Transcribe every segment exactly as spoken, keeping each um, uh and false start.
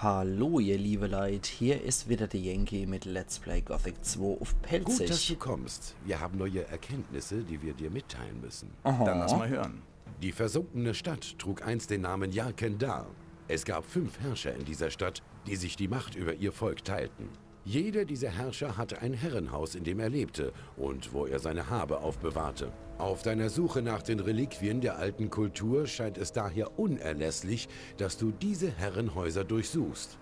Hallo, ihr liebe Leit, hier is wieder der Yankee mit Let's Play Gothic zwei uff Pälzisch. Gut, dass du kommst. Wir haben neue Erkenntnisse, die wir dir mitteilen müssen. Aha. Dann lass mal hören. Die versunkene Stadt trug einst den Namen Yarkendar. Es gab fünf Herrscher in dieser Stadt, die sich die Macht über ihr Volk teilten. Jeder dieser Herrscher hatte ein Herrenhaus, in dem er lebte und wo er seine Habe aufbewahrte. Auf deiner Suche nach den Reliquien der alten Kultur scheint es daher unerlässlich, dass du diese Herrenhäuser durchsuchst.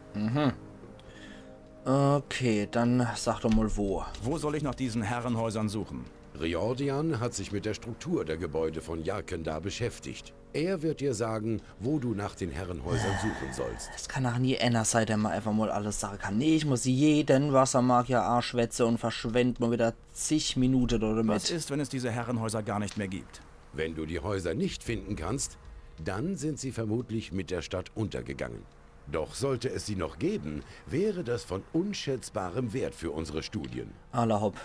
Okay, dann sag doch mal wo. Wo soll ich nach diesen Herrenhäusern suchen? Riordian hat sich mit der Struktur der Gebäude von Yarkendar beschäftigt. Er wird dir sagen, wo du nach den Herrenhäusern suchen sollst. Es kann ach nie enner sei, der mal einfach mal alles sage kann. Nee, ich muss jeden Wassermagier aschwätze und verschwend mal wieder zig Minute Was damit. Ist, wenn es diese Herrenhäuser gar nicht mehr gibt? Wenn du die Häuser nicht finden kannst, dann sind sie vermutlich mit der Stadt untergegangen. Doch sollte es sie noch geben, wäre das von unschätzbarem Wert für unsere Studien. Alla hopp.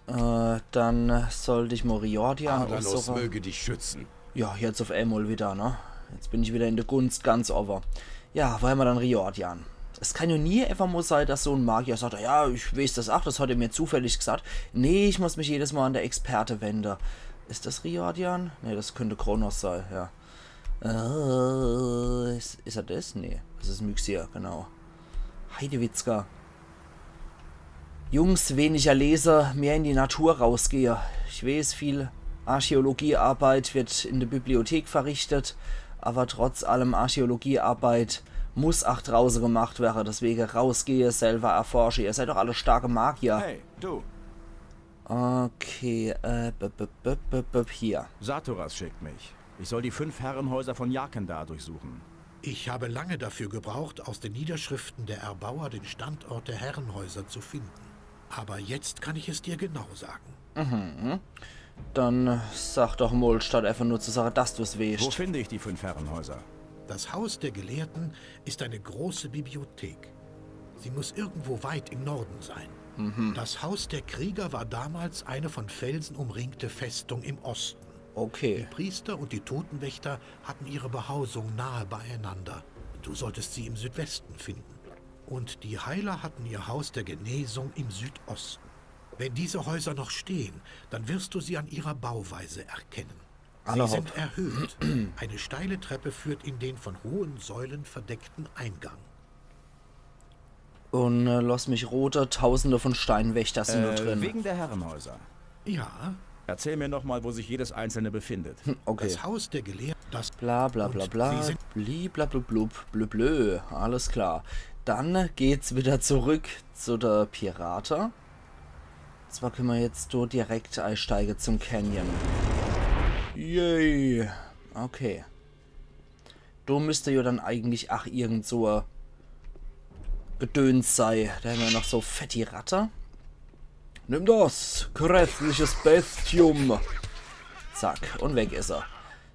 Äh, dann sollt ich mal Riordian Adanos aussuche. Möge dich schützen. Ja, jetzt uff emol wieder, ne? Jetzt bin ich wieder in der Gunst ganz owwe. Ja, wo hämmer dann Riordian? Es kann ja nie einfach mal sei, dass so en Magier sagt, ja, ich weeß das ach, das hat er mir zufällig gesagt. Nee, ich muss mich jedes Mal an der Experte wende. Is das Riordian? Nee, das könnte Kronos sei, ja. Äh, is, is er das? Nee, das is Myxir, genau. Heidewitzka. Jungs, weniger lese, mehr in die Natur rausgehe. Ich weeß, viel Archäologiearbeit wird in der Bibliothek verrichtet, aber trotz allem Archäologiearbeit muss ach drauße gemacht wäre. Deswege rausgehe, selber erforsche. Ihr seid doch alle starke Magier. Hey, du. Okay, äh, b, b, b, b, b, hier. Saturas schickt mich. Ich soll die fünf Herrenhäuser von Yarkendar durchsuchen. Ich habe lange dafür gebraucht, aus den Niederschriften der Erbauer den Standort der Herrenhäuser zu finden. Aber jetzt kann ich es dir genau sagen. Dann sag doch mal, statt einfach nur zu sagen, dass du's Wo weescht. Finde ich die fünf Herrenhäuser? Das Haus der Gelehrten ist eine große Bibliothek. Sie muss irgendwo weit im Norden sein. Das Haus der Krieger war damals eine von Felsen umringte Festung im Osten. Die Okay. Priester und die Totenwächter hatten ihre Behausung nahe beieinander. Du solltest sie im Südwesten finden. Und die Heiler hatten ihr Haus der Genesung im Südosten. Wenn diese Häuser noch stehen, dann wirst du sie an ihrer Bauweise erkennen. Sie Alla hopp. Sind erhöht. Eine steile Treppe führt in den von hohen Säulen verdeckten Eingang. Und äh, lass mich rote, tausende von Steinwächter sind da Äh, drin. Wegen der Herrenhäuser. Ja, Erzähl mir nochmal, wo sich jedes einzelne befindet. Okay. Das Haus der Gelehrten, das Bla bla Und bla bla. sie sind Bli bla blub blub blub blö. Alles klar. Dann geht's wieder zurück zu der Pirate. Zwar können wir jetzt do direkt einsteigen zum Canyon. Yay. Okay. Do müsste ja dann eigentlich ach irgend so e Gedöns sei. Da hämmer noch so fetti Ratte. Nimm das, grässliches Bestium. Zack, und weg is er.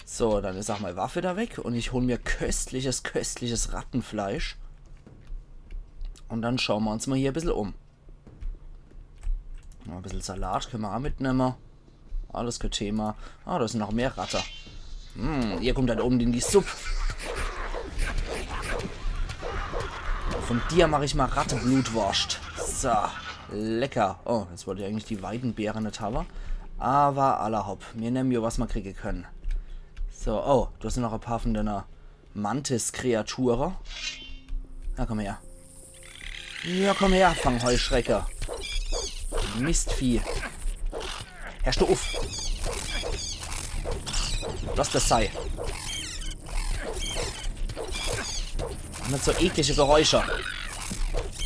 So, dann is auch mei Waffe da weg und ich hol mir köstliches, köstliches Rattenfleisch. Und dann schauen wir uns mal hier e bissel um. Noch e bissel Salat können wir auch mitnehmen. Alles kein Thema. Ah, da sind noch mehr Ratte. Hm, ihr kommt halt oben in die Supp. Von dir mach ich mal Ratteblutwurst. So, lecker. Oh, jetzt wollte ich eigentlich die Weidenbeere net haben. Aber alla hopp, mir nehmen ja, was wir kriegen können. So, oh, du hast noch ein paar von deiner Mantis-Kreature. Na, komm her. Ja, komm her, Fangheuschrecke. Mistvieh. Hörst du uff? Lass das sei. Mach net so eklige Geräusche.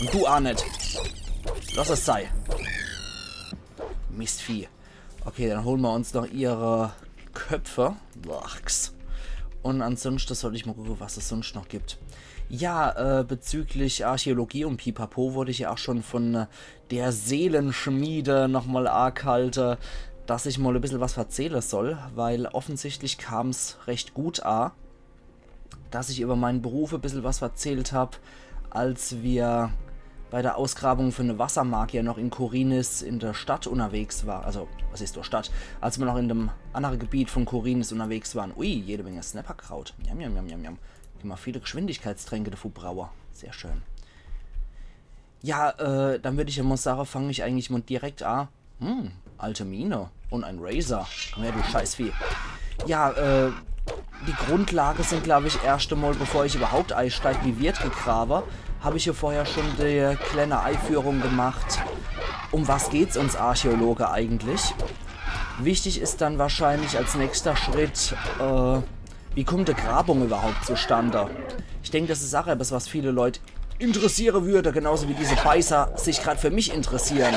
Und du auch net. Lass es sei. Mistvieh. Okay, dann holen wir uns noch ihre Köpfe. Lachs. Und ansonsten sollte ich mal gucken, was es sonst noch gibt. Ja, äh, bezüglich Archäologie und Pipapo wurde ich ja auch schon von äh, der Seelenschmiede nochmal angehalten, dass ich mal ein bisschen was verzählen soll, weil offensichtlich kam's recht gut an, dass ich über meinen Beruf ein bisschen was verzählt hab, als wir bei der Ausgrabung für eine Wassermagier noch in Khorinis in der Stadt unterwegs waren. Also, was ist der Stadt? Als wir noch in dem anderen Gebiet von Khorinis unterwegs waren. Ui, jede Menge Snapperkraut. Njam, njam, njam, njam, njam. Immer viele Geschwindigkeitstränke dafür braue. Sehr schön. Ja, äh, dann würd ich ja mal sagen, fange ich eigentlich mal direkt an. Hm, alte Mine und ein Razor. Komm her, du Scheißvieh. Ja, äh, die Grundlage sind, glaube ich, erst einmal, bevor ich überhaupt einsteig, wie wird gegrabe, habe ich hier vorher schon die kleine Einführung gemacht. Um was geht's uns Archäologe eigentlich? Wichtig ist dann wahrscheinlich als nächster Schritt, äh, wie kommt die Grabung überhaupt zustande? Ich denke, das ist auch etwas, was viele Leute interessieren würde, genauso wie diese Beißer sich gerade für mich interessieren.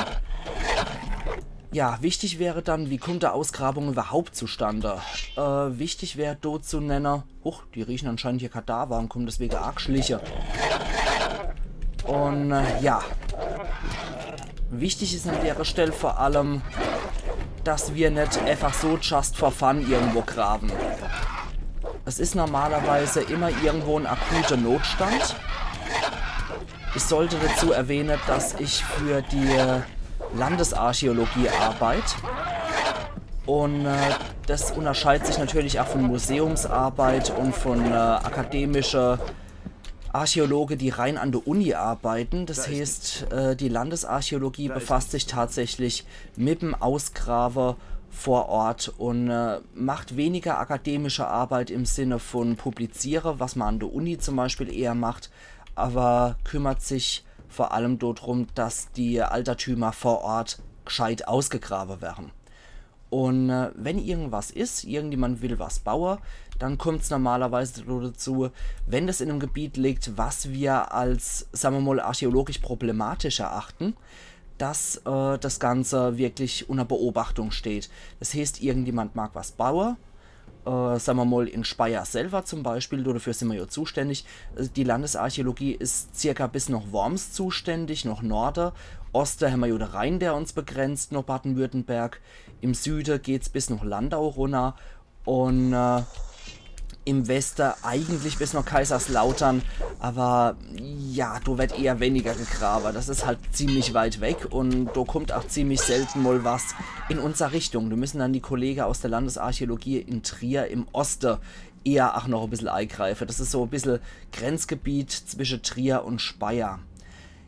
Ja, wichtig wäre dann, wie kommt die Ausgrabung überhaupt zustande? Äh, wichtig wäre dort zu nennen, huch, die riechen anscheinend hier Kadaver und kommen deswegen arg schliche. Und äh, ja, wichtig ist an der Stelle vor allem, dass wir nicht einfach so just for fun irgendwo graben. Es ist normalerweise immer irgendwo ein akuter Notstand. Ich sollte dazu erwähnen, dass ich für die Landesarchäologie arbeite. Und äh, das unterscheidet sich natürlich auch von Museumsarbeit und von äh, akademischer Archäologe, die rein an der Uni arbeiten. Das heißt, äh, die Landesarchäologie befasst sich tatsächlich mit dem Ausgraben vor Ort und äh, macht weniger akademische Arbeit im Sinne von Publizieren, was man an der Uni zum Beispiel eher macht, aber kümmert sich vor allem darum, dass die Altertümer vor Ort gescheit ausgegraben werden. Und äh, wenn irgendwas ist, irgendjemand will was bauen, dann kommt's normalerweise dazu, wenn das in einem Gebiet liegt, was wir als, sagen wir mal, archäologisch problematisch erachten, dass äh, das Ganze wirklich unter Beobachtung steht. Das heißt, irgendjemand mag was bauen, äh, sagen wir mal, in Speyer selber zum Beispiel, dafür sind wir ja zuständig. Äh, Die Landesarchäologie ist circa bis nach Worms zuständig, nach Norden. Osten haben wir ja den Rhein, der uns begrenzt, nach Baden-Württemberg. Im Süden geht's bis nach Landau runter und äh, im Westen eigentlich bis nach Kaiserslautern, aber ja, da wird eher weniger gegraben. Das ist halt ziemlich weit weg und da kommt auch ziemlich selten mal was in unsere Richtung. Da müssen dann die Kollegen aus der Landesarchäologie in Trier im Osten eher auch noch ein bisschen eingreifen. Das ist so ein bisschen Grenzgebiet zwischen Trier und Speyer.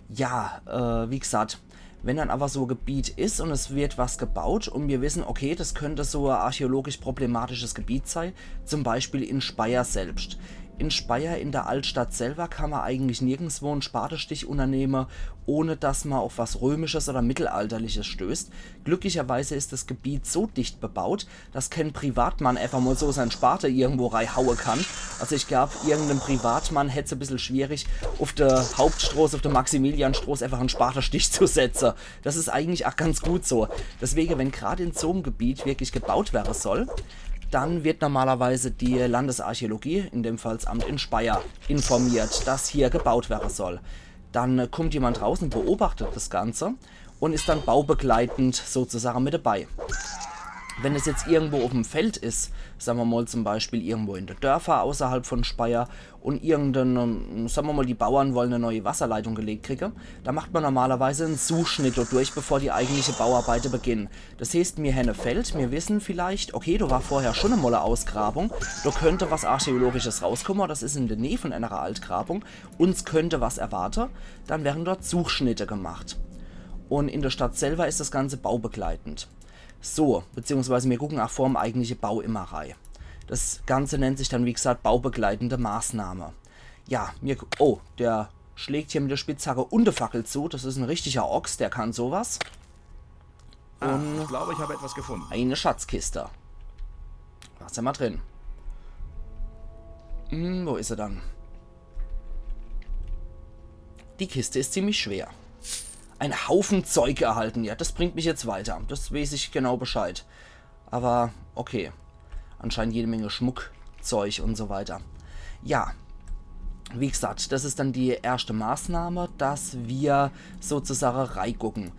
Ja, äh, wie gesagt, wenn dann aber so ein Gebiet ist und es wird was gebaut und wir wissen, okay, das könnte so ein archäologisch problematisches Gebiet sein, zum Beispiel in Speyer selbst. In Speyer in der Altstadt selber kann man eigentlich nirgendwo einen Spatenstich unternehmen, ohne dass man auf was Römisches oder Mittelalterliches stößt. Glücklicherweise ist das Gebiet so dicht bebaut, dass kein Privatmann einfach mal so sein Spate irgendwo reihaue kann. Also ich glaub, irgendein Privatmann hätt's ein bisschen schwierig, auf der Hauptstroß, auf der Maximilianstroß einfach einen Spatenstich zu setzen. Das ist eigentlich auch ganz gut so. Deswegen, wenn gerade in so einem Gebiet wirklich gebaut werden soll, dann wird normalerweise die Landesarchäologie, in dem Fall das Amt in Speyer, informiert, dass hier gebaut werden soll. Dann äh, kommt jemand raus und beobachtet das Ganze und ist dann baubegleitend sozusagen mit dabei. Wenn es jetzt irgendwo auf dem Feld ist, sagen wir mal zum Beispiel irgendwo in der Dörfer außerhalb von Speyer und irgendein, ähm, sagen wir mal, die Bauern wollen eine neue Wasserleitung gelegt kriegen, da macht man normalerweise einen Suchschnitt dort durch, bevor die eigentliche Bauarbeiten beginnen. Das heißt, mir hänne Feld, mir wissen vielleicht, okay, da war vorher schon einmal eine Ausgrabung, da könnte was Archäologisches rauskommen, das ist in der Nähe von einer Altgrabung, uns könnte was erwarten, dann werden dort Suchschnitte gemacht. Und in der Stadt selber ist das Ganze baubegleitend. So, beziehungsweise wir gucken auch vor dem eigentlichen Bau immer rein. Das Ganze nennt sich dann, wie gesagt, baubegleitende Maßnahme. Ja, mir, oh, der schlägt hier mit der Spitzhacke und der Fackel zu. Das ist ein richtiger Ochs, der kann sowas. Ah, ich glaube, ich habe etwas gefunden. Eine Schatzkiste. Was ist denn mal drin? Hm, wo ist er dann? Die Kiste ist ziemlich schwer. Ein Haufen Zeug erhalten. Ja, das bringt mich jetzt weiter. Das weiß ich genau Bescheid. Aber okay. Anscheinend jede Menge Schmuckzeug und so weiter. Ja. Wie gesagt, das ist dann die erste Maßnahme, dass wir sozusagen reigucken.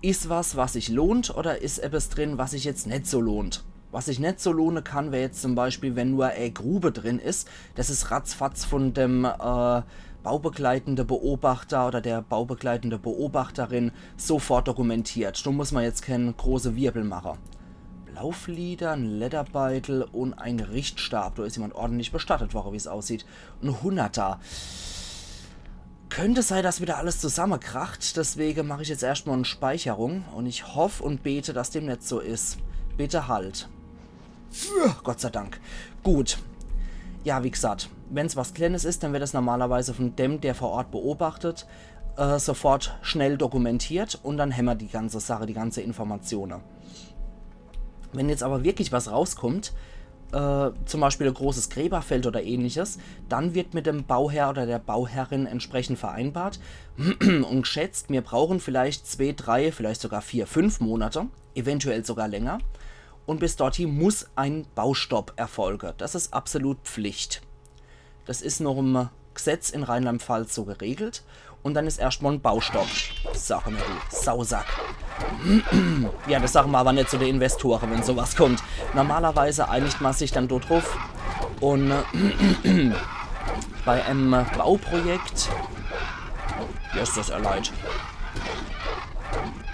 Is was, was sich lohnt, oder is etwas drin, was sich jetzt net so lohnt? Was sich net so lohne kann, wär jetzt zum Beispiel, wenn nur e Grube drin is. Das is ratzfatz von dem äh, baubegleitende Beobachter oder der baubegleitende Beobachterin sofort dokumentiert. Do muss man jetzt kein große Wirbel mache. Lauflieder, en Lederbeitel un en Richtstab. Do is jemand ordentlich bestattet worre, wie's aussieht. En Hunnerter. Könnt sei, dass widder alles zusammekracht, deswege mach ich jetzt erscht mol e Speicherung un ich hoff un bete, dass dem net so is. Bitte halt. Puh, Gott sei Dank. Gut. Ja, wie gesagt, wenn's was Klennes is, dann werd es normalerweise von dem, der vor Ort beobachtet, äh, sofort schnell dokumentiert un dann hämmer die ganze Sache, die ganze Informatione. Wenn jetzt awwer wirklich was rauskummt, äh, zum Beispiel e großes Gräberfeld oder ähnliches, dann wird mit dem Bauherr oder der Bauherrin entsprechend vereinbart un geschätzt, mir brauchen vielleicht zwee, drei, vielleicht sogar vier, fünf Monate, eventuell sogar länger. Un bis dorthie muss en Baustopp erfolge. Das is absolut Pflicht. Das is noch im Gesetz in Rheinland-Pfalz so geregelt. Un dann is erscht mol en Baustopp. Sag mol, du Sausack. Ja, das sage mer awwer net zu de Investore, wenn so was kummt. Normalerweise einigt mer sich dann do druff. Un, äh, bei em Bauprojekt. Jesses, Leit.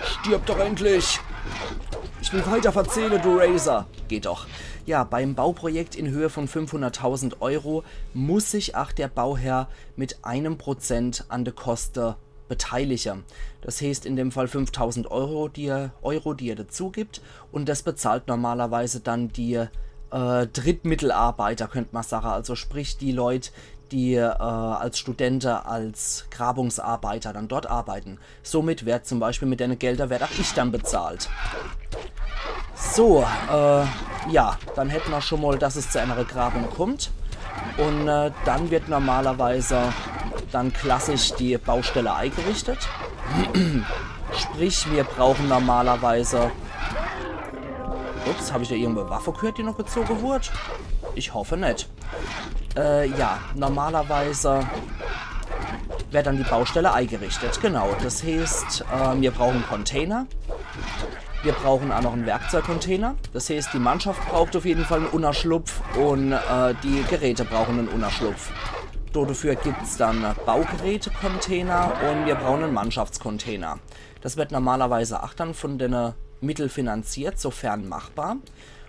Stirb doch endlich! Ich will weiter verzähle, du Razer. Geht doch. Ja, beim Bauprojekt in Höhe von fünfhunnerttausend Euro muss sich ach der Bauherr mit einem Prozent an de Koste beteilige. Das heeßt in dem Fall fünftausend Euro, die er, Euro, die er dazu gibt, un das bezahlt normalerweise dann die, äh, Drittmittelarbeiter, könnt mer sage. Also sprich die Leut, die, äh, als Studente, als Grabungsarbeiter dann dort arbeiten. Somit werd zum Beispiel mit dene Gelder werd ach ich dann bezahlt. So, äh, ja, dann hätt mer schon mol, dass es zu enere Grabung kummt. Un, äh, dann wird normalerweise dann klassisch die Baustelle eigerichtet. Sprich, mir brauchen normalerweise... Ups, hab ich do irgendwo e Waffe gehört, die noch gezoge wurd? Ich hoffe net. Äh, ja, normalerweise werd dann die Baustelle eigerichtet, genau. Das heeßt, äh, mir brauchen Container. Mir brauchen ach noch en Werkzeugcontainer. Das heeßt, die Mannschaft braucht auf jeden Fall en Unnerschlupf un, äh, die Geräte brauchen en Unnerschlupf. Do dafür gibt's dann Baugerätecontainer un mir brauchen en Mannschaftscontainer. Das werd normalerweise ach dann von dene Mittel finanziert, sofern machbar.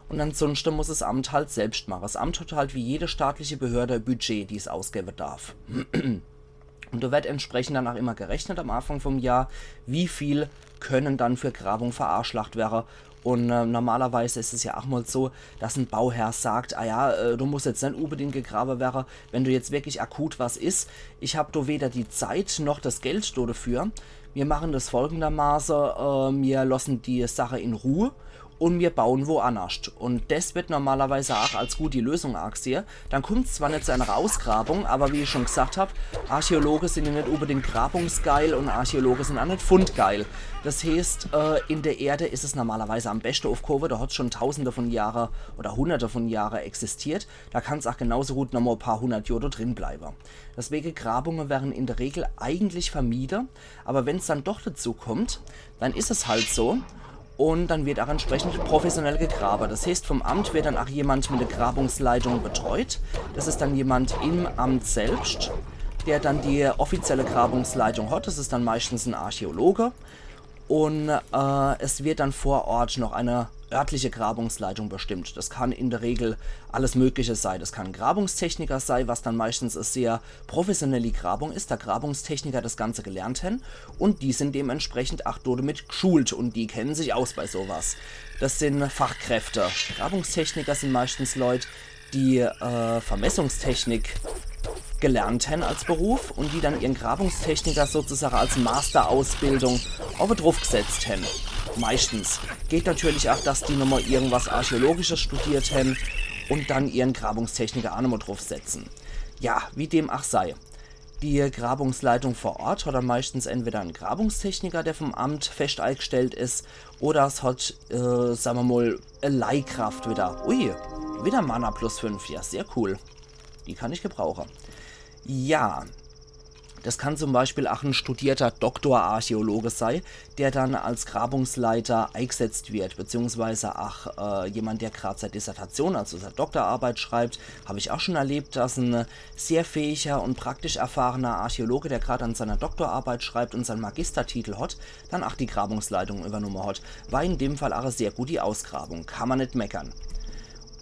Un ansonschte muss es Amt halt selbscht mache. Es Amt hat halt wie jede staatliche Behörde e Budget, die's ausgewwe darf. Un do werd entsprechend dann ach immer gerechnet am Anfang vom Jahr, wie viel können dann für Grabung veranschlagt werre. Un, äh, normalerweise is es ja ach mol so, dass en Bauherr sagt, ah ja, äh, do muss jetzt net unbedingt gegrabe werre, wenn do jetzt wirklich akut was is. Ich hab do weder die Zeit noch das Geld do dafür. Mir machen das folgendermaße, äh, mir lossen die Sache in Ruh un mir bauen woannerscht. Un das wird normalerweise ach als gute Lösung agesehe. Dann kummt's zwar net zu ener Ausgrabung, aber wie ich schon gesagt hab, Archäologe sin ja net unbedingt grabungsgeil un Archäologe sin ach net fundgeil. Das heeßt, äh, in der Erde is es normalerweise am beschte uffgehowe, do hat's schon tausende von Jahre oder hunderte von Jahre existiert. Do kann's ach genauso gut noch mol e paar hundert Johr do drin bleibe. Deswege Grabunge werren in der Regel eigentlich vermiede, aber wenn's dann doch dazu kummt, dann is es halt so. Un dann wird ach entsprechend professionell gegrabe. Das heeßt, vom Amt wird dann ach jemand mit der Grabungsleitung betreut. Das is dann jemand im Amt selbscht, der dann die offizielle Grabungsleitung hat. Das is dann meistens en Archäologe. Un, äh, es wird dann vor Ort noch eine örtliche Grabungsleitung bestimmt. Das kann in der Regel alles Mögliche sei. Das kann en Grabungstechniker sei, was dann meistens e sehr professionelli Grabung is, do Grabungstechniker das Ganze gelernt hen. Un die sin dementsprechend ach do damit geschult un die kennen sich aus bei so was. Das sin Fachkräfte. Grabungstechniker sin meistens Leut, die, äh, Vermessungstechnik gelernt hen als Beruf un die dann ihren Grabungstechniker sozusagen als Masterausbildung owwe druffgesetzt hen. Meistens. Geht natürlich ach, dass die noch mol irgendwas Archäologisches studiert hen un dann ihren Grabungstechniker ach noch mol druffsetzen. Ja, wie dem ach sei. Die Grabungsleitung vor Ort hat dann meistens entweder en Grabungstechniker, der vom Amt fescht eigestellt is, oder es hat, äh, sag mer mol, e Leihkraft wieder. Ui, wieder Mana plus fünf. Ja, sehr cool. Die kann ich gebrauche. Ja. Das kann zum Beispiel ach en studierter Doktorarchäologe sei, der dann als Grabungsleiter eigsetzt wird, beziehungsweise ach äh, jemand, der grad sei Dissertation, also sei Doktorarbeit schreibt. Hab ich ach schon erlebt, dass en sehr fähiger und praktisch erfahrener Archäologe, der grad an seiner Doktorarbeit schreibt und sein Magistertitel hat, dann ach die Grabungsleitung übernumme hat. War in dem Fall ach e sehr gute Ausgrabung, kann man net meckern.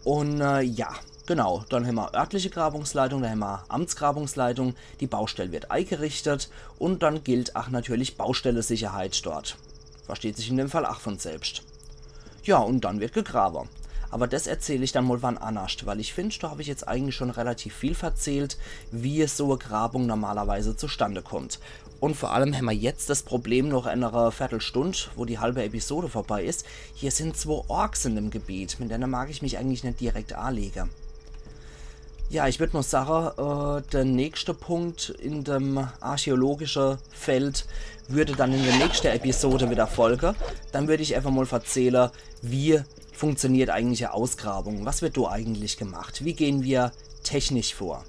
Und äh, ja, genau, dann hämmer örtliche Grabungsleitung, dann hämmer Amtsgrabungsleitung, die Baustelle wird eigerichtet und dann gilt ach natürlich Baustellesicherheit dort. Versteht sich in dem Fall ach von selbst. Ja, und dann wird gegrabe. Aber das erzähl ich dann mal wann annerscht, weil ich find, da hab ich jetzt eigentlich schon relativ viel verzählt, wie so e Grabung normalerweise zustande kommt. Und vor allem hämmer jetzt das Problem noch in einer Viertelstund, wo die halbe Episode vorbei is. Hier sind zwo Orks in dem Gebiet, mit denen mag ich mich eigentlich net direkt anlege. Ja, ich würd mal sagen, äh, der nächste Punkt in dem archäologische Feld würde dann in der nächsten Episode wieder folgen. Dann würd ich einfach mal verzählen, wie funktioniert eigentlich e Ausgrabung? Was wird da eigentlich gemacht? Wie gehen wir technisch vor?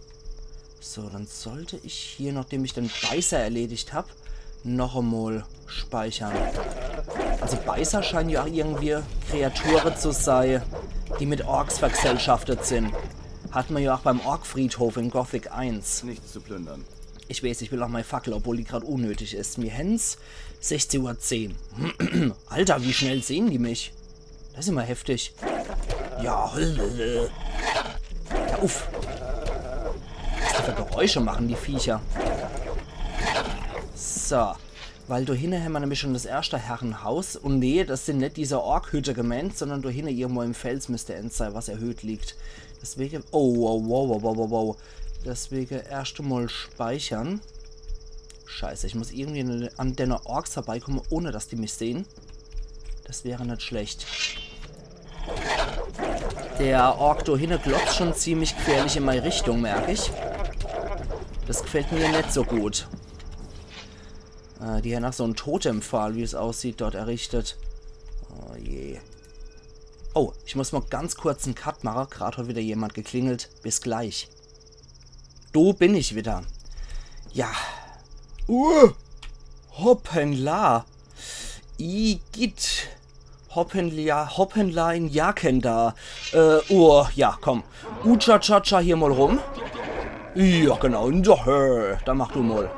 So, dann sollte ich hier, nachdem ich den Beißer erledigt hab, noch einmal speichern. Also Beißer scheinen ja auch irgendwie Kreature zu sein, die mit Orks vergesellschaftet sind. Hat man ja auch beim Orkfriedhof in Gothic eins. Nichts zu plündern. Ich weiß, ich will auch meine Fackel, obwohl die gerade unnötig ist. Mir hän's sechzehn Uhr zehn. Alter, wie schnell sehen die mich? Das ist immer heftig. Ja, ja, uff. Was die für Geräusche machen, die Viecher. So. Weil da hinne hämmer nämlich schon das erste Herrenhaus. Und nee, das sind net diese Ork-Hütte gemeint, sondern da hinne irgendwo im Fels müsste eins sein, was erhöht liegt. Deswegen. Oh, wow, wow, wow, wow, wow, wow. Deswegen erst einmal speichern. Scheiße, ich muss irgendwie an, an denne Orks vorbeikommen, ohne dass die mich sehen. Das wäre net schlecht. Der Ork da hinne glotzt schon ziemlich gefährlich in meine Richtung, merk ich. Das gefällt mir net so gut. Äh, die haben auch so en Totempfahl, wie es aussieht, dort errichtet. Oh je. Oh, ich muss mal ganz kurz en Cut machen. Grad hat wieder jemand geklingelt. Bis gleich. Do bin ich wieder. Ja. Uh, hoppala. Igitt. Hoppala, hoppala in Jakenda. Äh, oh, ja, komm. Ucha-cha-cha hier mal rum. Ja, genau. Ja, hö, dann mach du mal.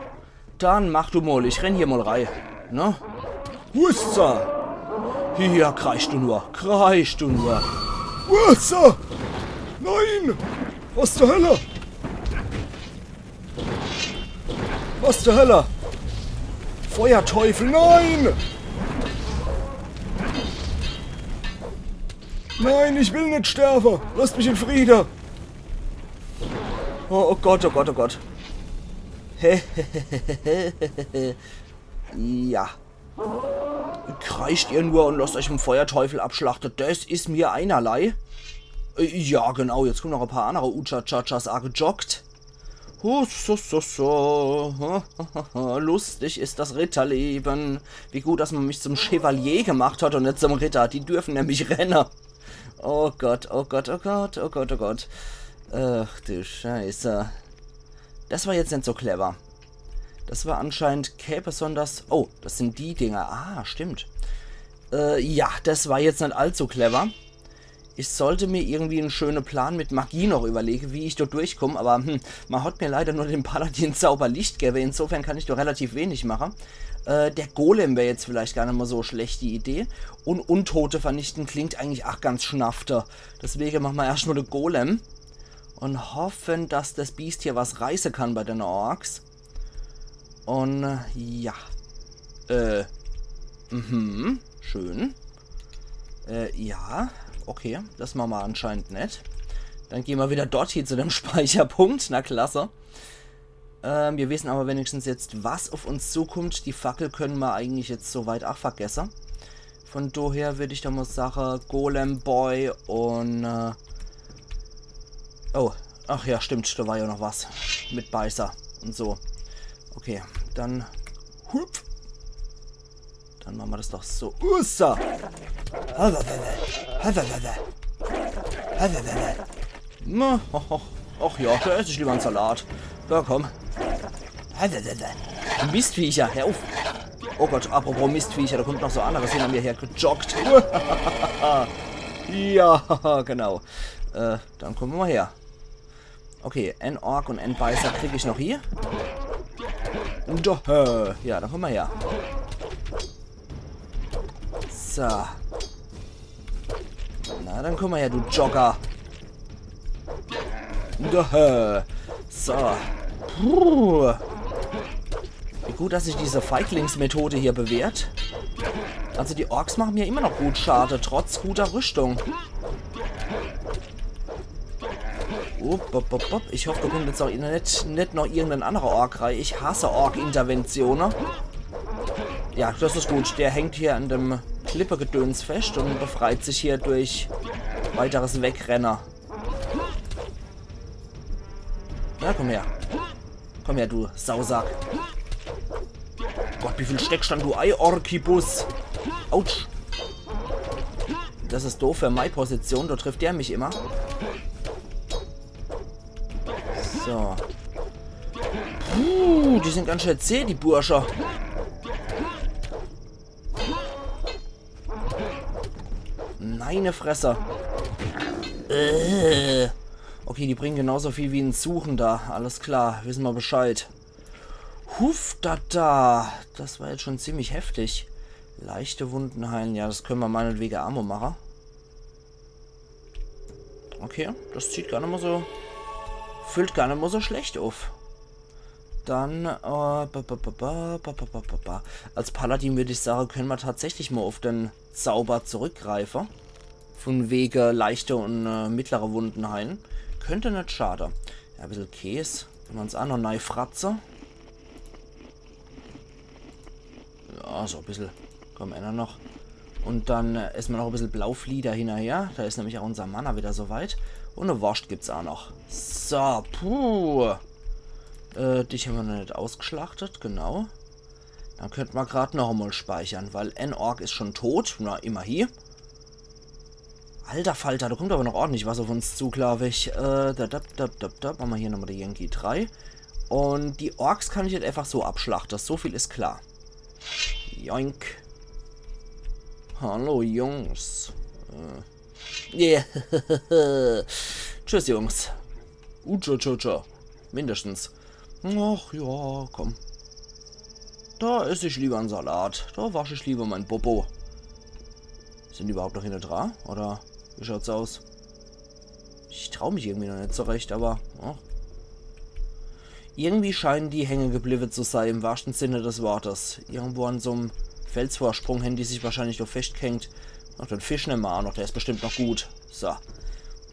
Dann mach du mal. Ich renn hier mal rei. Ne? Hussa! Hier, kreisch du nur. Kreisch du nur. Hussa! Nein! Was zur Hölle? Was zur Hölle? Feuerteufel, nein! Nein, ich will net sterben! Lasst mich in Friede! Oh, oh Gott, oh Gott, oh Gott. Ja. Kreischt ihr nur und lasst euch vom Feuerteufel abschlachten, das is mir einerlei. Äh, ja, genau, jetzt kommen noch ein paar andere Ucha-Chachas angejoggt. Hu, so, so, so. Lustig ist das Ritterleben. Wie gut, dass man mich zum Chevalier gemacht hat und nicht zum Ritter. Die dürfen nämlich rennen. Oh Gott, oh Gott, oh Gott, oh Gott, oh Gott. Ach du Scheiße. Das war jetzt nicht so clever. Das war anscheinend kä besonders... Oh, das sind die Dinger. Ah, stimmt. Äh, ja, das war jetzt nicht allzu clever. Ich sollte mir irgendwie en schöne Plan mit Magie noch überlegen, wie ich dort durchkomme, aber hm, man hat mir leider nur den Paladin-Zauber Licht gewählt, insofern kann ich dort relativ wenig machen. Äh, der Golem wäre jetzt vielleicht gar nicht mal so schlecht die Idee. Und Untote vernichten klingt eigentlich auch ganz schnafte. Deswegen machen wir erstmal den Golem. Und hoffen, dass das Biest hier was reißen kann bei den Orks. Und äh, ja. Äh. Mhm. Schön. Äh, ja. Okay, das machen wir anscheinend nicht. Dann gehen wir wieder dort hier zu dem Speicherpunkt. Na klasse. Ähm, wir wissen aber wenigstens jetzt, was auf uns zukommt. Die Fackel können wir eigentlich jetzt soweit auch vergessen. Von daher würde ich da mal sagen, Golem Boy und äh, oh, ach ja, stimmt, da war ja noch was mit Beißer und so. Okay, dann hup. Dann machen wir das doch so. Ussa! Na, ach, ach, ach ja, da esse ich lieber en Salat. Da komm. Mistviecher, hör uff. Oh Gott, apropos Mistviecher, do kommt noch so anneres hinner mir hergejoggt. Ja, genau. Äh, dann kumme mer her. Okay, en Ork un en Beißer krieg ich noch hie. Doch, äh, ja, dann kumme mer her. So. Na, dann kumme mer her, du Jogger. Doch, äh, so. Puh. Wie gut, dass sich diese Feiglingsmethode hier bewährt. Also die Orks mache mir immer noch gut Schade, trotz guter Rüstung. Upp, upp, upp, upp. Ich hoff, do kummt jetzt ach net, net noch irgend en annerer Ork rei. Ich hasse Ork-Interventione. Ja, des is gut. Der hängt hier an dem Klippegedöns fescht un befreit sich hier durch weiteres Wegrenne. Na, kumm her. Kumm her, du Sausack. Gott, wie viel stecksch dann du ei, Orkibus? Autsch. Des is doof für mei Position, do trifft der mich immer. So. Puh, die sin ganz schön zäh, die Bursche. Meine Fresse. Äh. Okay, die bringe genauso viel wie en Suchender. Alles klar, wisse mer Bescheid. Huff, da, da. Des war jetzt schon ziemlich heftig. Leichte Wunden heilen. Ja, des könne mer meinetwege ach mol mache. Okay, des sieht gar net mol so, fällt gar net mol so schlecht uff. Dann, äh, ba, ba, ba. Als Paladin würd ich sage, könne mer tatsächlich mol uff den Zauber zurückgreife. Vun wege leichte un, äh, mittlere Wunden heilen. Könnt net schade. Ja, e bissel Käs. Könne mer uns ach noch nei fratze. Ja, so e bissel. Komm, äner noch. Un dann, äh, esse mer noch e bissel Blauflieder hinnerher. Do is nämlich ach unser Mana wieder so weit. Un e Worscht gibt's ach noch. So, puh. Äh, dich hämmer noch net ausgeschlachtet, genau. Dann könnt mer grad noch emol speichere, weil en Ork is schon tot. Na, immerhin. Alter Falter, do kummt awwer noch ordentlich was uff uns zu, glaab ich. Äh, da, da, da, da, da. Mache mer hier nochmol die Yankee drei. Un die Orks kann ich net äfach so abschlachte, so viel is klar. Joink. Hallo, Jungs. Äh. Yeah. Tschüss, Jungs. Utscha, tscha, tscha. Mindestens. Ach ja, komm. Do ess ich liewer en Salat. Do wasch ich liewer mein Popo. Sin die üwwerhaupt noch hinnedra? Oder wie schaut's aus? Ich trau mich irgendwie noch net so recht, awwer, ach. Irgendwie scheinen die hänge gebliwwe zu sei, im wahrschte Sinne des Wortes. Irgendwo an so'm Felsvorsprung hän die sich wahrscheinlich noch feschtgehängt. Ach, den Fisch nemme mer ach noch, der is bestimmt noch gut. So.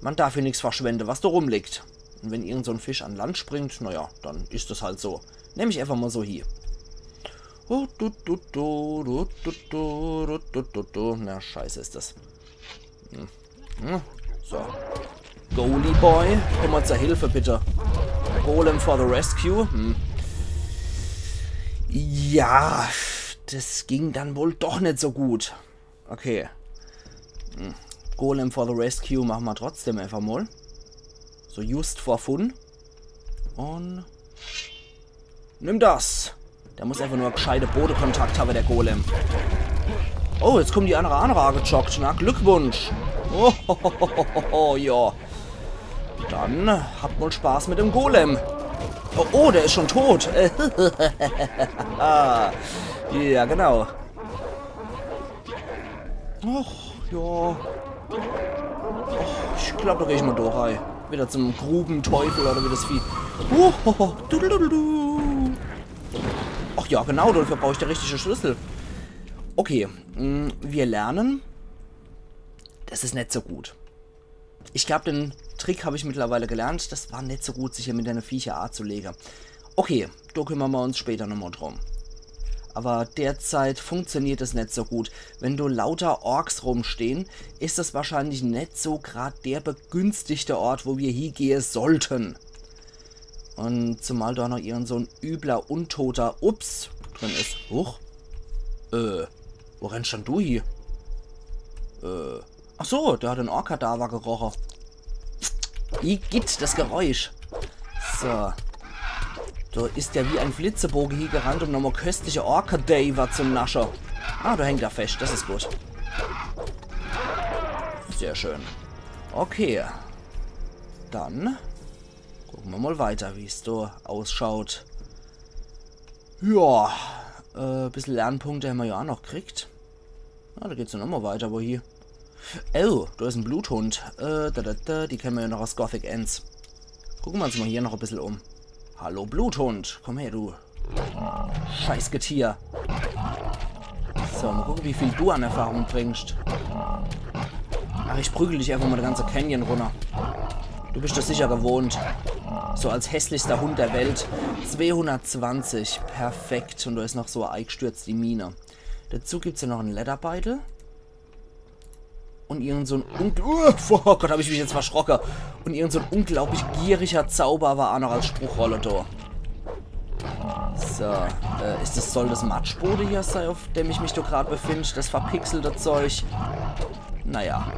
Mer darf hier nix verschwende, was do rumliegt. Un wenn irgend so'n Fisch an Land springt, naja, dann is es halt so. Nemm ich äfach mol so hie. Na, scheiße is des. Hm. Hm. So. Goalie Boy, kumm mol zur Hilfe, bitte. Golem for the rescue. Hm. Ja, des ging dann wohl doch net so gut. Okay. Hm. Golem for the rescue mache mer trotzdem äfach mol. So just for fun. Un nimm des. Der muss äfach nur gescheite Bodekontakt hawwe, der Golem. Oh, jetzt kummen die annere, annere angejoggt. Na, Glückwunsch. Oh, ho, ho, ja. Dann habt mol Spaß mit dem Golem. Oh, oh, der is schon tot. Ja, genau. Ach, ja. Ach, ich glaab, do geh ich mol do rei. Wieder zum Grubenteufel oder wie des Vieh. Uhoho. Du, du, du, du, du. Ach ja, genau, dafür brauch ich de richtige Schlüssel. Okay, mm, mir lernen. Des is net so gut. Ich glaab, den Trick hab ich mittlerweile gelernt. Des war net so gut, sich hier mit dene Viecher azulege. Okay, do kümmere mer uns später nochmol drum. Awwer derzeit funktioniert es net so gut. Wenn do lauter Orks rumstehn, is es wahrscheinlich net so grad der begünstigte Ort, wo mir hiegehe sollten. Un zumal do noch irgend so'n übler Untoter, ups, drin is. Huch. Äh, wo rennsch dann du hie? Äh, ach so, der hat en Orkkadaver geroche. Igitt, des Geräusch. So. Do is der wie en Flitzeboge hiegerannt, um nochmol köstliche Ork-Cadaver zu nasche. Ah, do hängt er fescht. Das is gut. Sehr schön. Okay. Dann gucke mer mol weiter, wie's do ausschaut. Ja, äh, bissel Lernpunkte hämmer ja aa noch kriegt. Na, do geht's jo nochmol weiter, wohi? Oh, do is en Bluthund. Äh, da, da, da, die kenne mer ja noch aus Gothic eens. Gucke mer uns mol hier noch e bissel um. Hallo, Bluthund. Komm her, du Scheißgetier. So, mol gucke, wie viel du an Erfahrung bringst. Ach, ich prügel dich einfach mol de ganze Canyon runner. Du bist das sicher gewohnt. So als hässlichster Hund der Welt. Zweehundertzwanzig. Perfekt. Un do is noch so e eigstürzti Mine. Dazu gibt's ja noch en Lederbeitel. Un irgend so en Ungl-, oh Gott, hab ich mich jetzt verschrocke. Un irgend so en unglaublich gieriger Zauber war aa noch als Spruchrolle do. So, äh, is das, soll das Matschbode hier sei, auf dem ich mich do grad befind? Das verpixelte Zeug. Naja.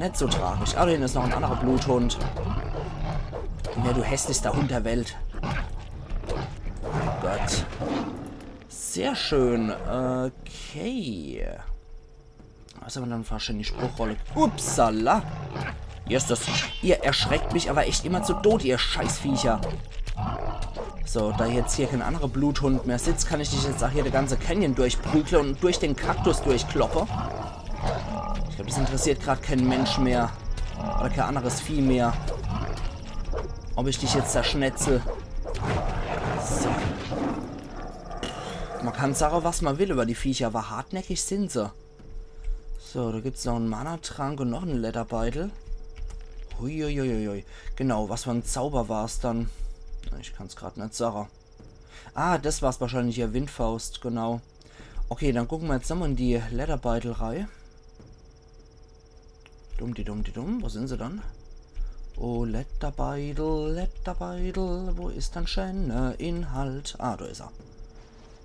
Net so tragisch. Ah, do hinne is noch en annerer Bluthund. Ja, du hässlichster Hund der Welt. Gott. Sehr schön. Okay. Was hämmer dann wahrscheinlich Spruchrolle? Upsala. Jesses. Ihr erschreckt mich awwer echt immer zu Tod, ihr Scheißviecher. So, do jetzt hier kän annerer Bluthund mehr sitzt, kann ich dich jetzt aa hier de ganze Canyon durchprügle un durch den Kaktus durchkloppe. Ich glaab, das interessiert grad kän Mensch mehr. Oder kän anneres Vieh mehr. Ob ich dich jetzt zerschnetzel. So. Mer kann sage, was mer will iwwer die Viecher, awwer hartnäckig sin se. So, do gibt's noch en Mana-Trank un noch en Lederbeitel. Huiuiuiui. Genau, was für en Zauber war's dann? Ich kann's grad net sage. Ah, das war's wahrscheinlich hier, Windfaust, genau. Okay, dann gucke mer jetzt nochmol in die Lederbeitel rei. Dumm, di dumm, di dumm. Wo sin se dann? Oh, Lederbeitel, Lederbeitel. Wo is dann schäne Inhalt? Ah, do is er.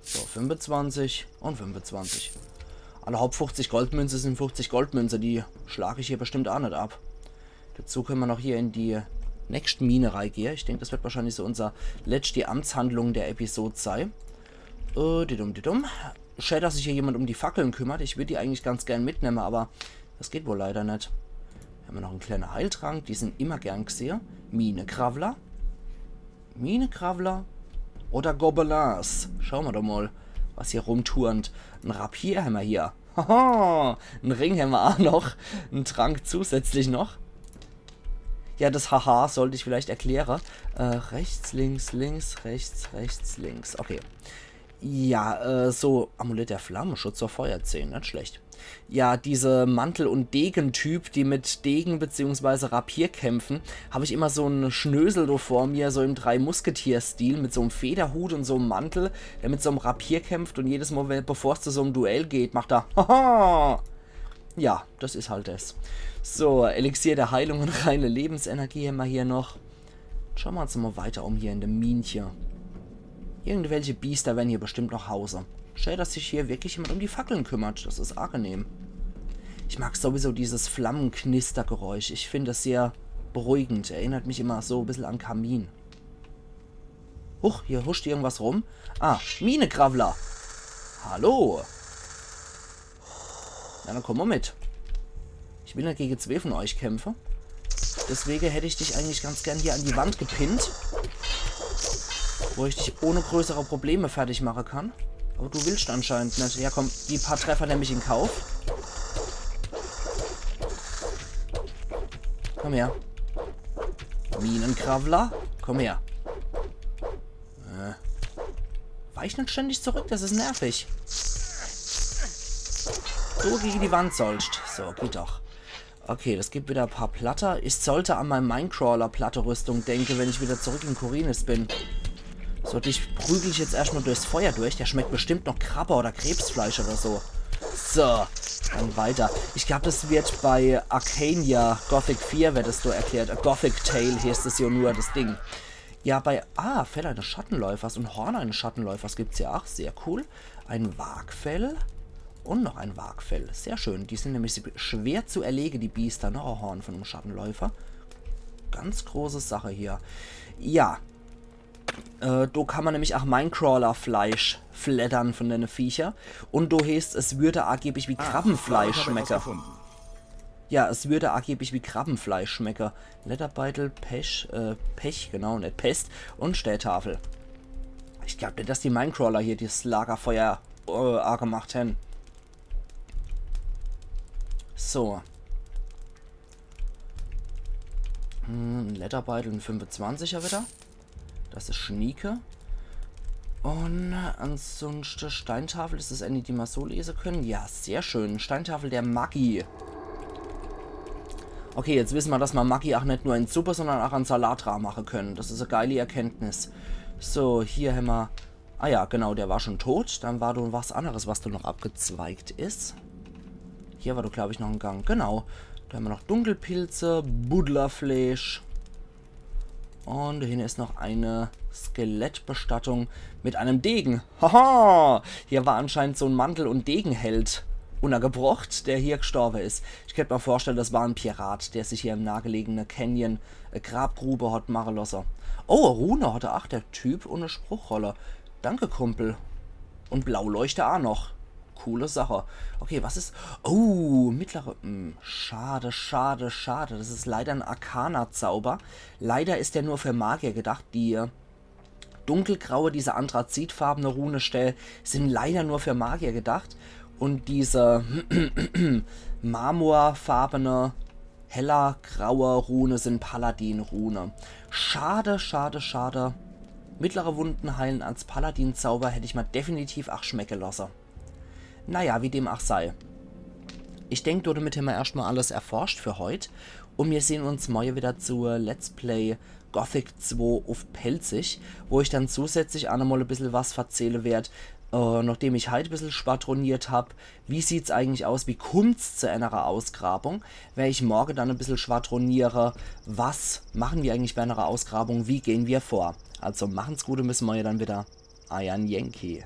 So, fünfezwanzig un fünfezwanzig. Alle hopp, fuchzig Goldmünze sin fuchzig Goldmünze. Die schlag ich hier bestimmt aa net ab. Dazu kenne mer noch hier in die nächst Mine reigehe. Ich denk, das werd wahrscheinlich so unser letzti Amtshandlung der Episode sei. Äh, di dumm, di dumm. Schää, dass sich hier jemand um die Fackeln kümmert. Ich würd die eigentlich ganz gern mitnemme, awwer das geht wohl leider net. Hämmer noch en kleene Heiltrank, die sin immer gern gsehe. Minekrawwler. Minekrawwler oder Gobelins. Schaue mer doch mol, was hier rumturnt. En Rapier hämmer hier. Haha, en Ring hämmer aa noch. En Trank zusätzlich noch. Ja, das Haha sollt ich vielleicht erkläre. Äh, rechts, links, links, rechts, rechts, links. Okay. Ja, äh, so, Amulett der Flamme, Schutz vor Feuer zehn, net schlecht. Ja, diese Mantel- und Degen-Typ, die mit Degen beziehungsweise Rapier kämpfen, hab ich immer so en Schnösel do vor mir, so im Drei-Musketier-Stil, mit so em Federhut un so em Mantel, der mit so em Rapier kämpft un jedes Mol, wenn, bevor's zu so em Duell geht, macht er, haha! Ja, das is halt es. So, Elixier der Heilung und reine Lebensenergie hämmer hier noch. Schaue mer uns mol weiter um hier in dem Minche. Irgendwelche Biester werre hier bestimmt noch hause. Schää, dass sich hier wirklich jemand um die Fackeln kümmert. Das is angenehm. Ich mag sowieso dieses Flammenknistergeräusch. Ich find das sehr beruhigend. Erinnert mich immer so e bissel an Kamin. Huch, hier huscht irgendwas rum. Ah, Minekrawwler. Hallo. Na, dann komm mol mit. Ich will net gege zwee von euch kämpfe. Deswege hätt ich dich eigentlich ganz gern hier an die Wand gepinnt. Wo ich dich ohne größere Probleme fertig mache kann. Awwer du willst anscheinend net. Ja, komm, die paar Treffer nemm ich in Kauf. Komm her. Minekrawwler, komm her. Äh. Weich net ständig zurück, das is nervig. So gege die Wand sollst. So, geht doch. Okay, das gibt wieder e paar Platter. Ich sollt an mei Minecrawler-Platte-Rüstung denke, wenn ich wieder zurück in Khorinis bin. So, dich prügel ich jetzt erscht mol durchs Feuer durch. Der schmeckt bestimmt noch Krabbe oder Krebsfleisch oder so. So, dann weiter. Ich glaab, das wird bei Arcania Gothic vier, werd das so erklärt. A Gothic Tale heißt es jo nur, das Ding. Ja, bei, ah, Fell eines Schattenläufers und Horn eines Schattenläufers gibt's ja ach. Sehr cool. Ein Wargfell und noch ein Wargfell. Sehr schön. Die sin nämlich schwer zu erlege, die Biester. Noch e Horn von em Schattenläufer. Ganz große Sache hier. Ja. Äh, do kann ma nämlich ach Minecrawler-Fleisch fleddern von dene Viecher. Und do heeßt, es würde angeblich wie Krabbenfleisch schmecke. Ja, es würde angeblich wie Krabbenfleisch schmecke. Lederbeitel, Pech, äh, Pech, genau, net Pest. Und Steetafel. Ich glaub net, dass die Minecrawler hier das Lagerfeuer äh, angemacht hän. So. Hm, Lederbeitel, en fünfundzwanziger wieder. Das is Schnieke. Und ansonsten Steintafel, is das eine, die ma so lese können? Ja, sehr schön. Steintafel der Magie. Okay, jetzt wissen ma, dass ma Magie ach net nur in Suppe, sondern ach an Salat dra mache können. Das is e geili Erkenntnis. So, hier hämmer. Ah ja, genau, der war schon tot. Dann war do was anderes, was do noch abgezweigt is. Hier war do, glaub ich, noch en Gang. Genau. Do hämmer noch Dunkelpilze, Buddlerfleisch. Und do hinne is noch eine Skelettbestattung mit einem Degen. Haha! Hier war anscheinend so en Mantel- und Degenheld unnergebrocht, der hier gestorbe is. Ich könnt ma vorstellen, das war en Pirat, der sich hier im nahegelegene Canyon e Grabgrube hat mache losse. Oh, e Rune hat er ach, der Typ, und e Spruchrolle. Danke, Kumpel. Und Blauleuchter ach noch. Coole Sache. Okay, was is... Oh, mittlere... Hm, schade, schade, schade. Das is leider en Arcana-Zauber. Leider is der nur für Magier gedacht. Die äh, dunkelgraue, diese anthrazitfarbene Runestell sin leider nur für Magier gedacht. Und diese marmorfarbene, heller graue Rune sin Paladin-Rune. Schade, schade, schade. Mittlere Wunden heilen als Paladin-Zauber hätt ich ma definitiv ach schmecke losse. Naja, wie dem ach sei. Ich denk, domit hämmer erscht ma alles erforscht für heut. Und mir sehn uns morje wieder zu Let's Play Gothic zwei uff Pälzisch, wo ich dann zusätzlich ach nochmol e bissel was verzähle werd, äh, nachdem ich heit e bissel schwadroniert hab. Wie sieht's eigentlich aus? Wie kummt's zu enere Ausgrabung? Wer ich morje dann e bissel schwadroniere, was machen wir eigentlich bei enere Ausgrabung? Wie gehen wir vor? Also machen's gut und bis morje dann wieder. Eier Yankee.